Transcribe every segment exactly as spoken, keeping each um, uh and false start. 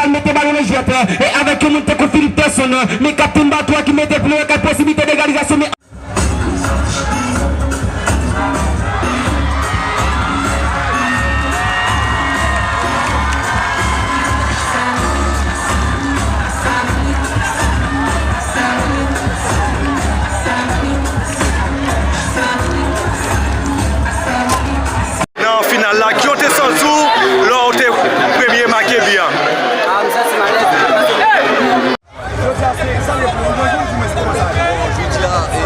Mete balon nan jwèt, e avèk yon moun tankou Philippe Tesson, men kaptenn bato a ki mete plen kat posiblite de egalizasyon, men nan final la, ki w te santi w lè w te premye make bi a? Ah, m santi m alèz. Jodi a, se, sa vle di, nou jwe, jodi a, e,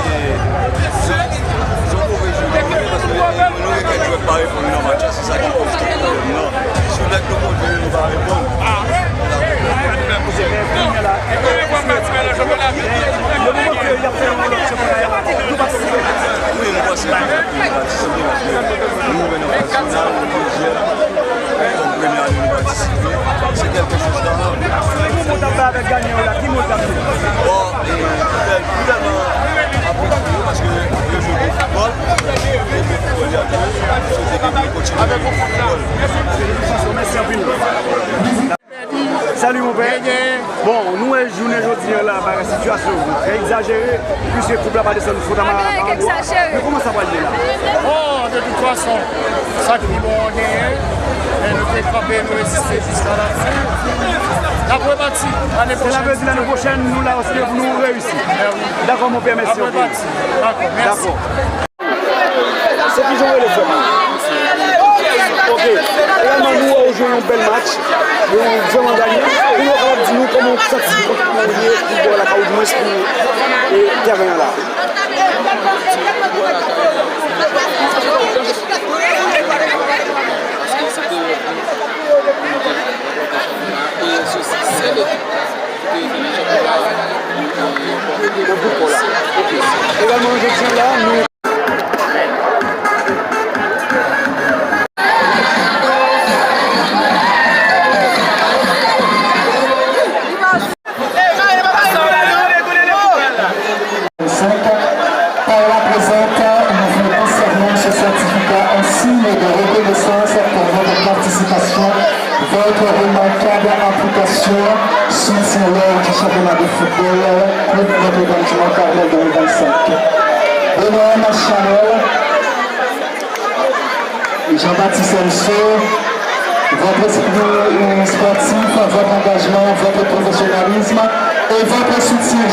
se, se yon move jou, paske nou gen kèk jwè ki pa reponn nan match la, se sa ki koz tout pwoblèm nan. Si nèg nou kontre yo, nou pa reponn. Wi, m panse nou patisipe paske nou rive nan faz final, nou jwe kòm premye ane nou patisipe. Se kèlke chans kanmenm. Ki mo w t ap bay avèk ganyan yo la? Ki mo w t ap di? Bon, e, nou tèl-, nou tèlman apresye yo paske yo jwe bon foutbòl. Yo jwe foutbòl, y ap jwe. Swete ke nou kontinye jwe foutbòl. Mèsi anpil. Salut mon père. Bon, nou wè jounen jodi a la, bagay sitiyasyon trè egzajere, piske koup la pa desann fon ta ma. Bagay egzajere. Men kòman sa pral ye la? Bon, de tout fason, sa ki pi bon an genyen, men nou te kanpe, nou reziste jiska lafen. N ap repati ane pwochèn. Cela veut dire l'année prochaine, nou la, nou reyisi. Dakò, mon père, mèsi anpil. N ap repati. Dakò, mèsi. Dakò. Se kijan w rele frè m? Ok. Reyèlman, nou wè w jwe yon bèl match, yon vrèman ganyan. Pou nou kapab di nou kòman w santi w, kòman w ye pou bò lakay ou, dimwens pou, e, tèren an la. Paske se te yon bon, e, se sèl ekip ki te vini jwe pou la. Nan bout kò la. Ok. Egalman, jodi a la, nou Par la présente, nous vous concernons ce certificat en signe de reconnaissance pour votre participation, votre remarquable implication, soutien lors du championnat de football, Coupe Notre-Dame du Mont Carmel deux mille vingt-cinq. Benoît Marchanel, Jean-Baptiste Henso, votre esprit sportif, votre engagement, votre professionnalisme et votre soutien.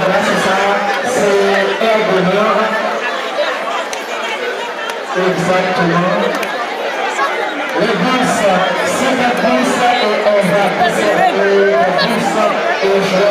Voilà, c'est ça, c'est Air Bonheur. Exactement. Les bourses, cinquante bourses et on va conserver les bourses et je